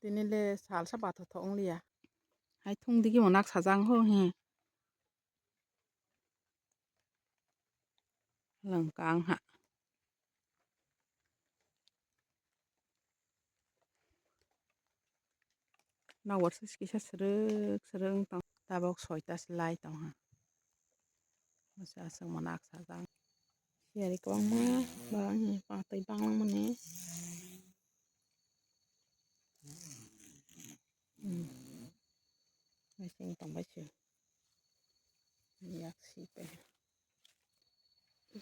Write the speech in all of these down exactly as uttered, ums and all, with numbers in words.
Tini le salsa batho thok wng liya. Hai thung digi mo nak sajang ho hi. Langka ang ha. Nawar se kisa srwk srwk wng tong. Tabok soita se lai tong ha. Masa aswk mo nak sajang. Siyari kwbangma ba, hmm, patwi banglang mani. Hmm. Hai se wng tong bai se. Yak si pe.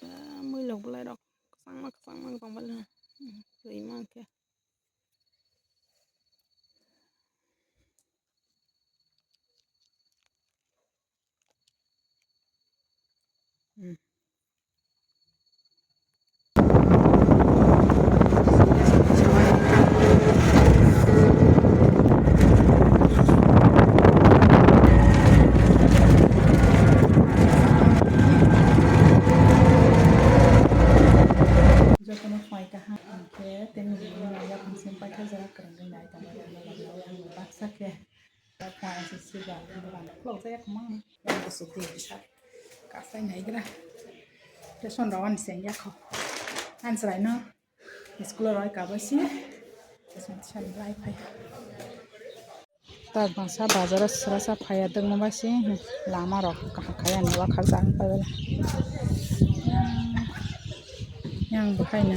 Ba, mwilok bwlai rok kwchangma kwchangma tong bai le. Hmm, twi ma khe. Hmm. Jotono phai kaham hwnkhe tei nini yakung simi paithago jora kwrwngwi nai tongmani baksa khe. Phai se siba dogan khulokjak ya kwmang. Yang kuchuk di bisa kasai naigra. Ration rok ani cheng yakho. Ani chwraino school rok kabai si. Ration tisan rai phai. Tak bangsa bazar o srasa phaiya dwngma bai si lama rok kaham khai ani wakhak jang pai bela. Yang bo haino.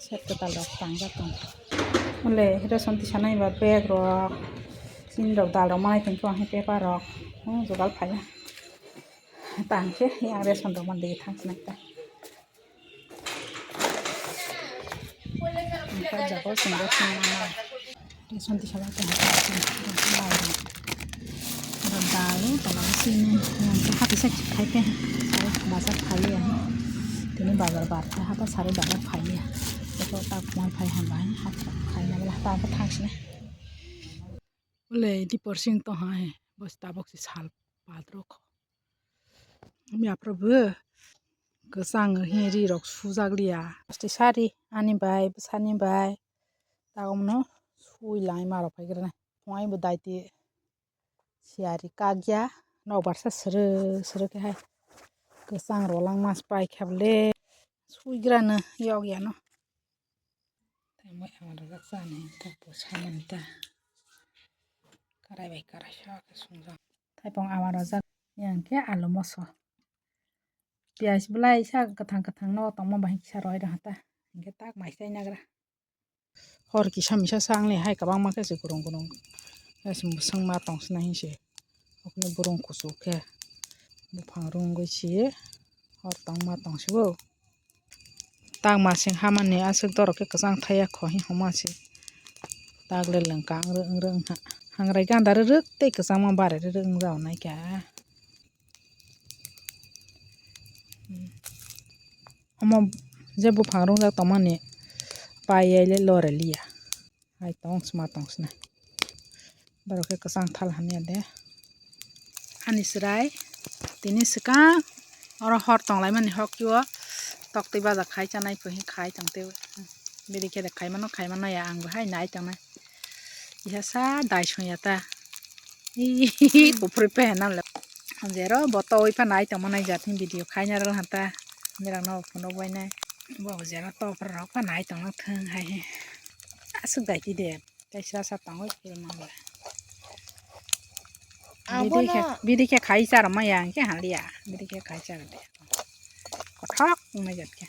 Set kwtal rok tangjak tong. Ole ration tisanai ba bag rok, chini rok dal rok manai tongkhe, paper rok, hmm, jogal phaiya. Tangkhe yang ration rok man digi thangsinai ta. Ang kha jaga o chwng ration manai. Ration tisana tong kha, aro dal, tola sini, yang khe hati side khai khe, bazar phaiya. Tini bazar bar khe, hata sari bazar phaiya. Eko tak kuman phai hambai, hata khaina bela, hata khe thang sini. Ole, di porsing tong hai, bos tabok si sal padrok. Miya probo, kwchang hi ri rok sujak liya. Asti sari, ani bai, bwsani bai. Tago mano sui lai ma rok phai gra nai. Phung ai bo daiti siyari kak ya. Nok barsa srwk srwk khe hai. Kwchang rok lang mas pai khe bole. Sui gra no yok ya no. Tei moi ama rok jak chani ta bo samani ta. Karai bai karai sa khe sungjak. Thaipung ama rojak yang khe alu moso. Piyaj belai sa kwthang kwthang no tongma bai kisa roi rw ha ta. Hinkhe tak mai chai nagra. Hor kisa misa sa ang le hai kwbangma khe se gurung gurung. Hai se mwswng ma tong sina hinse. Okni burung kuchuk khe buphang rungwi si hor tongma tong sibo. Tak masing hamani aswk dorok khe kwchang thaiya kho hi homa se. Tak le lwngka ang rw ang rw wngha. Hangrai ganda rw rw tei kwchangma bare rw rw wng rw nai kha. Omo je buphang rungjak tongmani pai ya le lore liya. Hai tong sma tong sna. Borok khe kwchang thal hamya de. Ani chwrai tini swkang oro hor tonglaimani hokyo toktwi baja khai chanai pho khai tongtwi. Bidi khe de khai mano khai mano ya ang bo hai nai tongnai. Isa sa dai song ya ta. Ih, kuphur pe na le. Jero bo to oi pha nai tongma nai jat ni video khai na rw hata. Nirang no phunuk bai nai. Bo jero to phra rok pha nai tong thung hai. Aswk dai ti de. Tei sra sa tong oi phil ma le. Bidi khe khai char ma ya ke haliya. Bidi khe khai char de. Kothok nai jat khe.